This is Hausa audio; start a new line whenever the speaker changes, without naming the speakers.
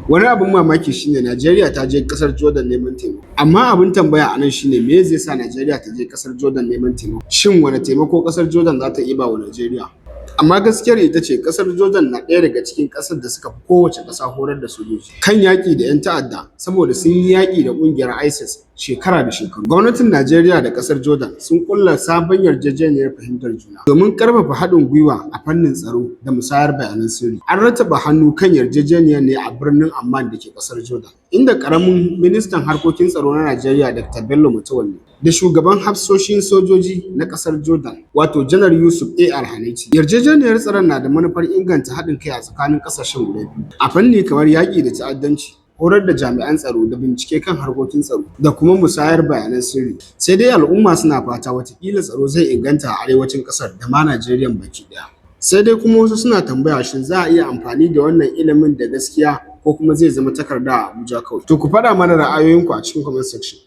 Wani abin mamaki shine Najeriya ta je kasar Jordan neman taimako. Amma abin tambaya a nan shine, me zai sa Najeriya ta je kasar Jordan neman taimako? Shin wane taimako kasar Jordan za ta iya ba wa Najeriya? Amma gaskiyar ita ce kasar Jordan na ɗaya daga cikin ƙasar da suka fi kowace ƙasa horar da sojoji kan yaƙi da 'yan ta'adda, saboda sun yi yaƙi da ƙungiyar ISIS shekara da shekaru. Gwamnatin Najeriya da ƙasar Jordan sun ƙulla sabon yarjejeniyar fahimtar juna domin ƙarfafa haɗin gwiwa a fannin tsaro da musayar bayanan sirri. An rattaba hannu kan yarjejeniyar ne a birnin Amman da ke ƙasar Jordan, inda ƙaramin ministan harkokin tsaro na Najeriya, Dr. Bello Matawalle, da shugaban hafsoshin sojoji na ƙasar Jordan, wato Janar Yusuf A. Alhaneti. Yarjejeniyar tsaron na da manufar inganta haɗin kai a tsakanin ƙasashen guda biyu a fanni kamar yaƙi da ta'addanci, horar da jami'an tsaro da bincike kan harkokin tsaro, da kuma musayar bayanan sirri. Sai dai al'umma suna fata watakila tsaro zai inganta a arewacin ƙasar da ma Najeriya baki ɗaya. Sai dai kuma wasu suna tambaya, shin za a iya amfani da wannan ilimin da gaskiya, ko kuma zai zama takarda a Abuja kawai? To, ku faɗa mana ra'ayoyinku a cikin comment section.